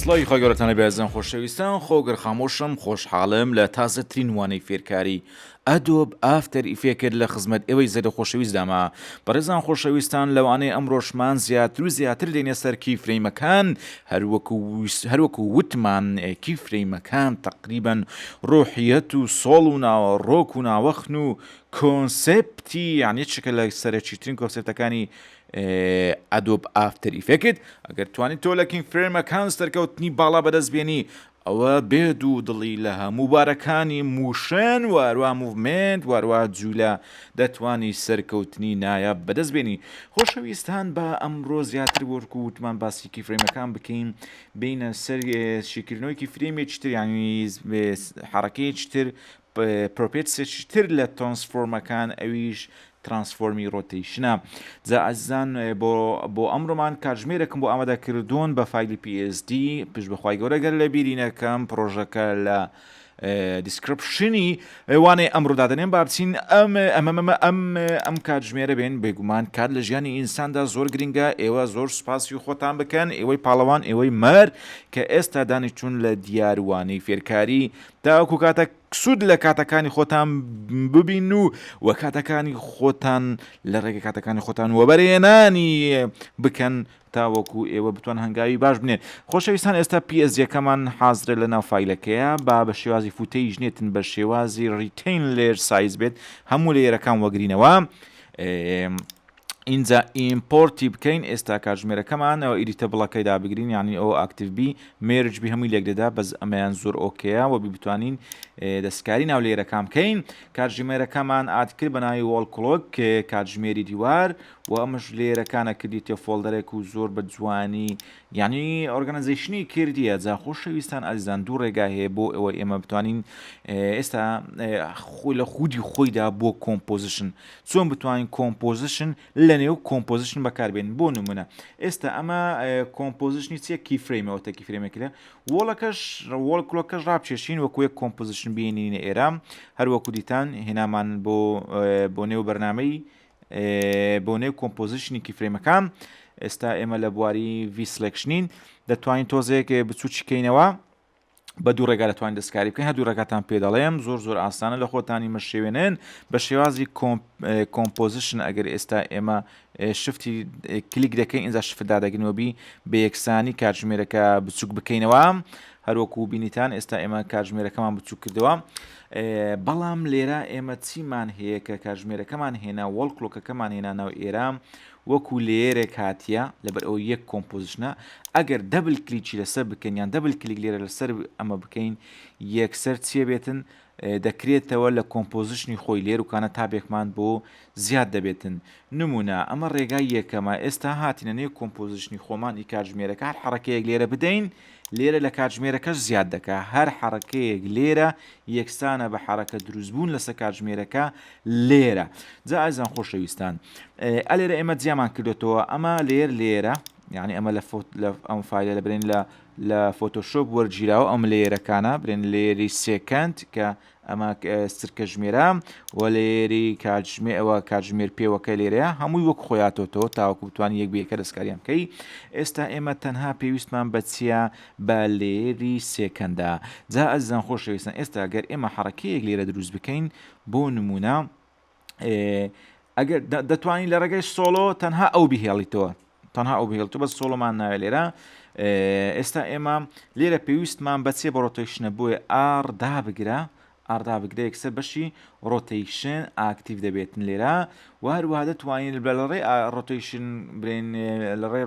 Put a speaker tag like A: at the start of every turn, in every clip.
A: سڵاوی خوای گەورەتان لێ بێ ئازیزان خۆشەویستان خۆگر خامۆشم خۆشحاڵم لە تازەترین وانەی فێرکاری Adobe After Effects لە خزمەت ئێوەی زەرد خۆشەویست دامە بەڕێزان خۆشەویستان لەوانەیە ئەمڕۆشمان زیاتر و زیاتر دێنە سەر key frame ەکان هەروەکو هەروەکو وتمان key frame ەکان تقریبا ڕۆحیەت و soul و ناوەڕۆک و ناوەخن و concept ی یان یەکێکە لە سەرەکیترین concept ەکانی Adobe After Effects ئەگەر توانی تۆ لە key frame ەکان سەرکەوتنی باڵا بەدەست بێنی ئەوە بێ دوو دڵی لە هەموو بارەکانی motion و هەروا movement و هەروا جولە دەتوانی سەرکەوتنی نایاب بەدەست بێنی خۆشەویستان با ئەمڕۆ زیاتر وەکو وتمان باسی key frame ەکان بکەین بینە سەر شیکردنەوەی key frame ێکی تر یانی حرەکەیەکی تر properties ێکی تر لە transform ەکان ئەویش transform ی rotation ە جا ئازیزان بۆ بۆ ئەمڕۆمان کاتژمێرێکم بۆ ئامادە کردوون بە فایلی PSD پشت بەخوای گەورە گەر لە بیری نەکەم پڕۆژەکە لە description ی وانەی ئەمڕۆ دادەنێم با بچین ئەم ئەمەمەمە ئەم ئەم کاتژمێرە بێن بێگومان کات لە ژیانی ئینساندا زۆر گرنگە ئێوە زۆر سوپاسی خۆتان بکەن ئێوەی پاڵەوان ئێوەی مەر کە ئێستا دانیشتون لە دیاروانەی فێرکاری تاوەکو کاتە سوود لە کاتەکانی خۆتان ببین و وە کاتەکانی خۆتان لە ڕێگە کاتەکانی خۆتان وەبەرێنانی بکەن تاوەکو ئێوە بتوان هەنگاوی باش بنێن خۆشەویستان ئێستا PSD ەکەمان حازرە لە ناو فایلەکەیە با بە شێوازی footage نێتن بە شێوازی retain layer size بێت هەموو layer ەکان وەگرینەوە ئینجا import ی بکەین ئێستا کاتژمێرەکەمان ئەوە editable ەکەی دابگرین یعنی ئەو active بی merge بی هەمووی لێک دەدا بەس ئەمەیان زۆر okay ە وەبی بتوانین دەستکاری ناو layer ەکان بکەین کاتژمێرەکەمان add کرد بە ناوی wall clock کاتژمێری دیوار و ئەمەش layer ەکانە کردیتە folder ێک و زۆر بە جوانی یعنی organization ی کردیە جا خۆشەویستان ئازیزان دوو ڕێگا هەیە بۆ ئەوە ئێمە بتوانین ئێستا خۆی لە خودی خۆیدا بۆ composition چۆن بتوانین composition لە نێو composition بەکاربێنین بۆ نمونە ئێستا ئەمە composition ی چیە key frame ەوە تەکی frame ێک لە wall ەکەش wall clock ەکەش ڕابچێشین وەکو یەک composition بینینە ئێرە هەروەکو دیتان هێنامان بۆ بۆ نێو بەرنمەی بۆ نێو composition ی key frame ەکان ئێستا ئێمە لە بواری V selection ین دەتوانین تۆزێک بچووکیکەینەوە بە دوو ڕێگا دەتوانین دەستکاری بکەین هەردوو ڕێگاتان پێ دەڵێم زۆر زۆر ئاسانە لە خۆتانی مەشێوێنن بە شێوازی composition ئەگەر ئێستا ئێمە shift ی کلیک دەکەین ئینجا shift دادەگرنەوە بی بە یەکسانی کاتژمێرەکە بچوک بکەینەوە هەروەکو بینیتان ئێستا ئێمە کاتژمێرەکەمان بچوک کردەوە بەڵام لێرە ئێمە چیمان هەیە کە کاتژمێرەکەمان هێنا wall clock ەکەمان هێنا ناو ئێرە وەکو layer ێک هاتیە لەبەر ئەوەی یەک composition ە ئەگەر double click ی لەسەر بکەین یان double click لێرە لەسەر ئەمە بکەین یەکسەر چیە بێتن دەکرێتەوە لە composition ی خۆی لێروکانە tab ێکمان بۆ زیاد دەبێتن نمونە ئەمە ڕێگای یەکەمە ئێستا هاتینە نێو composition ی خۆمان ئی کاتژمێرەکە هەر حەڕەکەیەک لێرە بدەین لێرە لە کاتژمێرەکەش زیاد دەکا هەر حەڕەکەیەک لێرە یەکسانە بە حەڕەکە دروستبوون لەسەر کاتژمێرەکە لێرە جا ئازیزان خۆشەویستان ئەلێرە ئێمە جیامان کردێتەوە ئەمە لێر لێرە یعنی ئەمە لە فۆت لە ئەم فایلە لە برێن لە لە Photoshop وەرگیراوە ئەم layer ەکانە برێن layer ی second کە ئەمە سرکەژمێرە و layer ی کاتژمێ ئەوە کاتژمێر پێوەکە لێرەیە هەمووی وەک خۆیاتۆتەوە تاوەکو بتوانانی یەک بەیەکە دەستکاریان بکەی ئێستا ئێمە تەنها پێویستمان بە چییە بە layer ی second ە جا ئەزیزان خۆشەویستان ئێستا گەر ئێمە حەڕەکەیەک لێرە دروست بکەین بۆ نمونە ئەگەر دەتوانین لە ڕێگەی solo تەنها ئەو بهێڵیتەوە تەنها ئەو بهێڵتەوە بەس solo مان ناوێت لێرە ئێستا ئێمە لێرە پێویستمان بەچێ بە rotation ە بۆیە R دابگرە R دابگرە یەکسەر بەشی rotation active دەبێتن لێرە و هەروەها دەتوانین بە لە ڕێ rotation برێن لە ڕێ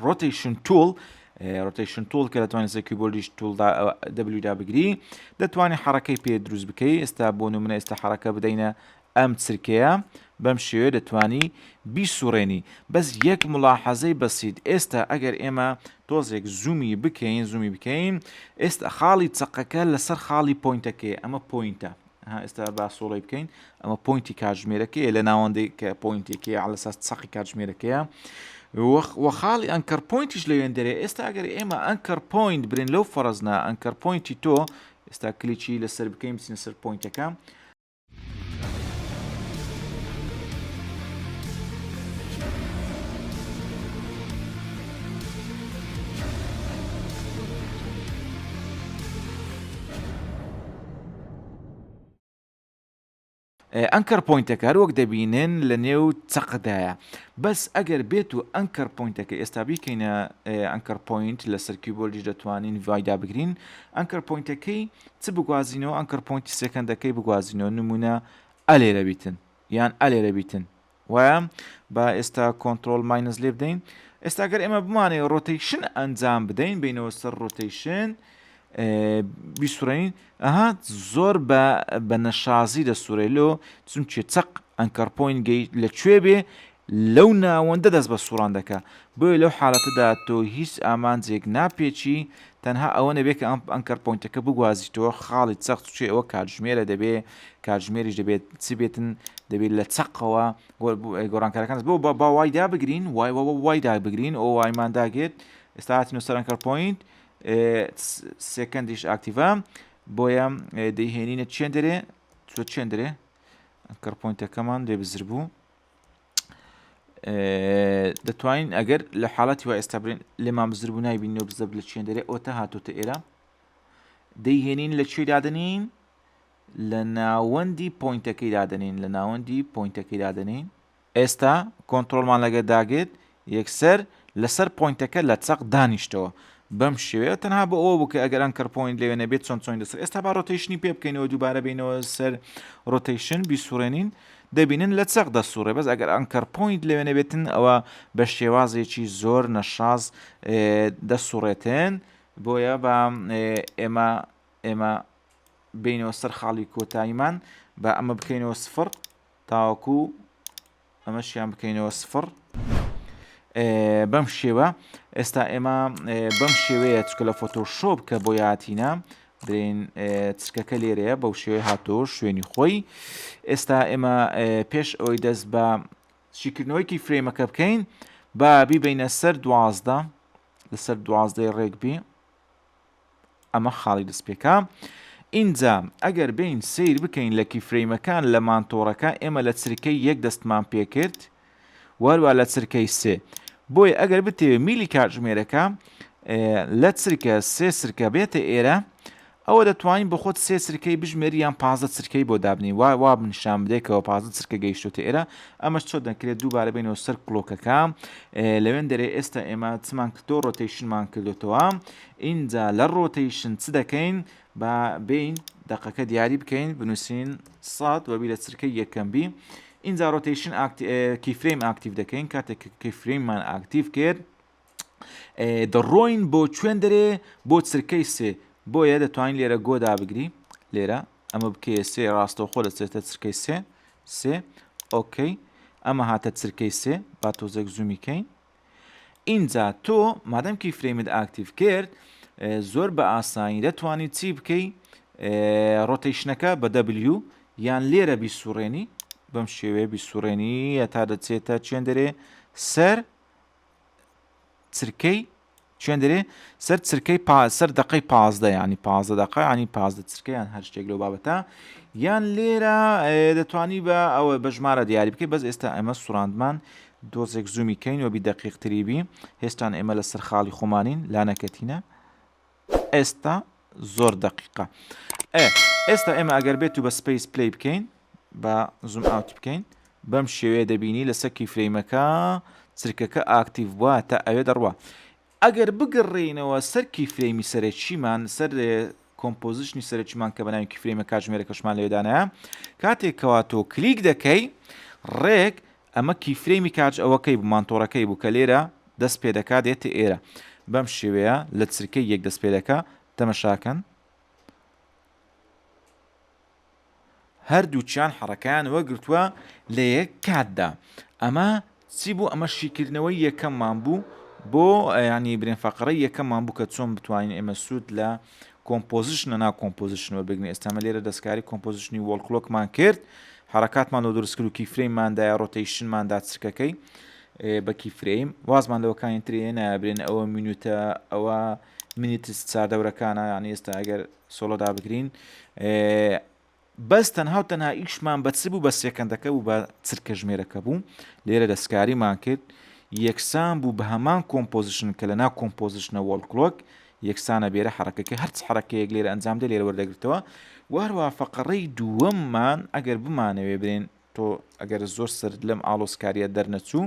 A: rotation tool rotation tool کە دەتوانێت سەر keyboard یش tool W دابگری دەتوانێت حرەکەی پێ دروست بکەی ئێستا بۆ نمونە ئێستا حرەکە بدەینە ئەم چرکەیە بەم شێوەیە دەتوانی بیسوڕێنی بەس یەک ملاحەزەی بەسیت ئێستا ئەگەر ئێمە تۆزێک زوومی بکەین زوومی بکەین ئێستا خاڵی چەقەکە لەسەر خاڵی point ەکەی ئەمە point ە ها ئێستا با solo ی بکەین ئەمە point ی کاتژمێرەکەیە لە ناوەندەی کە point ێکەیە على ساس چەقی کاتژمێرەکەیە وە خاڵی anchor point یش لەوێن دەرێ ئێستا ئەگەر ئێمە anchor point برین لەو فەرزنا anchor point ی تۆ ئێستا کلیکی لەسەر بکەین بچینە سەر point ەکە anchor point ەکە هەروەک دەبینن لە نێو چەقدایە بەس ئەگەر بێت و anchor point ەکە ئێستا بیکەینە anchor point لەسەر کیبۆردیش دەتوانین ڤایدا بگرین anchor point ەکەی چ بگوازینەوە anchor point ی second ەکەی بگوازینەوە نمونە ئەلێرە بیتن یان ئەلێرە بیتن وایە با ئێستا control minus لێ بدەین ئێستا گەر ئێمە بمانەوێت rotation ئەنجام بدەین بینەوە سەر rotation بیسوڕێنین ئەها زۆر بە بە نەشازی دەسوڕێ لۆ چونکێ چەق anchor point گەی لە کوێ بێ لەو ناوەندە دەست بە سوڕان دەکا بۆیە لەو حالەتەدا تۆ هیچ ئامانجێک ناپێکی تەنها ئەوە نەبێ کە ئەم anchor point ەکە بگوازیتەوە خاڵی چەق چێ ئەوە کاتژمێرە دەبێ کاتژمێریش دەبێت چ بێتن دەبێت لە چەقەوە گۆڕانکارەکان بۆ با وای دابگرین وای وای دابگرین ئەو وایمان داگرت ئێستا هاتینەوە سەر anchor point second یش active ە بۆیە دەیهێنینە چێن دەرێ چۆ چێن دەرێ anchor point ەکەمان لێ بزر بوو دەتوانین ئەگەر لە حاڵەتی وا ئێستا برێن لێمان بزر بوو نایبینەوە بزەب لە چێن دەرێ ئۆتە هاتۆتە ئێرە دەیهێنین لە کوێ دادەنین لە ناوەندی point ەکەی دادەنین لە ناوەندی point ەکەی دادەنین ئێستا کۆنتڕۆڵمان لەگەر داگرت یەکسەر لەسەر point ەکە لە چەق دانیشتەوە بەم شێوەیە تەنها بۆ ئەوە بوو کە ئەگەر anchor point لەوێ نەبێت چۆن چۆن لەسەر ئێستا با rotation ی پێ بکەینەوە دووبارە بینەوە سەر rotation بیسوڕێنین دەبینن لە چەق دەسوڕێ بەس ئەگەر anchor point لەوێ نەبێتن ئەوە بە شێوازێکی زۆر نەشاز دەسوڕێتن بۆیە بە ئێمە ئێمە بینەوە سەر خاڵی کۆتاییمان بە ئەمە بکەینەوە سفر تاوەکو ئەمەشیان بکەینەوە سفر بەم شێوە ئێستا ئێمە بەم شێوەیە چکە لە فۆتۆشۆپ کە بۆ یاتینە برین چرکەکە لێرەیە بەو شێوەیە هاتۆ شوێنی خۆی ئێستا ئێمە پێش ئەوەی دەست بە شیکردنەوەی key frame ەکە بکەین با بیبینە سەر 12 لەسەر دوازدەی ڕێک بی ئەمە خاڵی دەستپێکە ئینجا ئەگەر بێین سەیر بکەین لە key frame ەکان لە monitor ەکە ئێمە لە چرکەی یەک دەستمان پێکرد وەروە لە چرکەی سێ بۆیە ئەگەر بتەوێت میلی کاتژمێرەکە لە چرکە سێ چرکە بێتە ئێرە ئەوە دەتوانین بە خۆت سێ چرکەی بژمێری یان پازدە چرکەی بۆ دابنی وا وا نیشان بدەیتەوە پازدە چرکە گەیشتۆتە ئێرە ئەمەش چۆن دەکرێت دووبارە بینەوە سەر clock ەکە لەوێن دەرێ ئێستا ئێمە چمان کردۆ rotation مان کردوتەوە ئینجا لە rotation چ دەکەین با بین دەقەکە دیاری بکەین بنووسین سات وەبی لە چرکەی یەکەم بی ئینجا rotation keyframe active دەکەین کاتێک keyframe مان active کرد دەڕۆین بۆ کوێن دەرێ بۆ چرکەی سێ بۆیە دەتوانین لێرە گۆ دابگری لێرە ئەمە بکەیە سێ ڕاستەوخۆ دەچێتە چرکەی سێ سێ okay ئەمە هاتە چرکەی سێ با تۆزێک zoom ی کەین ئینجا تۆ مادەم key frame ت active کرد زۆر بە ئاسانی دەتوانی چی بکەی rotation ەکە بە W یان لێرە بیسوڕێنی بەم شێوەیە بیسوڕێنی تا دەچێتە چێن دەرێ سەر چرکەی چێن دەرێ سەر چرکەی پا سەر دقەی پازدە ینی پازدە دقە ینی پازدە چرکە یان هەر شتێک لەو بابەتە یان لێرە دەتوانی بە ئەوە بە ژمارە دیاری بکەی بەس ئێستا ئەمە سوراندمان دۆزێک zoom ی کەین وەبی دقیقتری بی هێستان ئێمە لەسەر خاڵی خۆمانین لانەکەتینە ئێستا زۆر دەقیقە ئێ ئێستا ئێمە ئەگەر بێت و بە space play بکەین بە zoom out بکەین بەم شێوەیە دەبینی لەسەر key frame ەکە چرکەکە active بووە تا ئەوێ دەڕوا ئەگەر بگەڕێینەوە سەر key frame ی سەرەکیمان سەر composition ی سەرەکیمان کە بەناوی key frame ە کاتژمێرەکەشمان لەوێدانایە کاتێک کەوا تۆ کلیک دەکەی ڕێک ئەمە key frame ی کاج ئەوەکەی بوو monitor ەکەی بوو کە لێرە دەست پێ دەکا دێتە ئێرە بەم شێوەیە لە چرکەی یەک دەست پێ دەکا تەمەشاکەن هەردووکیان حەڕەکەیان وەرگرتووە لە یەک کاتدا ئەمە چی بوو ئەمە شیکردنەوەی یەکەممان بوو بۆ ینی برێن فەقڕەی یەکەممان بوو کە چۆن بتوانین ئێمە سوود لە composition ە نا composition وەربگرین ئێستا مە لێرە دەستکاری composition ی wall clock مان کرد حرکاتمان لۆ دروست کرد و key frame مان دایە rotation مان دا چرکەکەی بە key frame وازمان لەوەکانی ترێ نابرێن ئەوە minute ە ئەوە minutes چاردەورەکانە یعنی ئێستا ئەگەر solo دابگرین بەس تەنها و تەنها ئیشمان بە چ بوو بە second ەکە بوو بە چرکە ژمێرەکە بوو لێرە دەستکاریمان کرد یەکسان بوو بە هەمان composition کە لە ناو composition ە wall clock. یەکسانە بێرە حەڕەکەکە هەرچ حەڕەکەیەک لێرە ئەنجام دێ لێرە وەردەگرتەوە و هەروەها فەقەڕەی دووەممان ئەگەر بمانەوێ برێن تۆ ئەگەر زۆر سەرت لەم ئاڵۆزکاریە دەرنەچوو.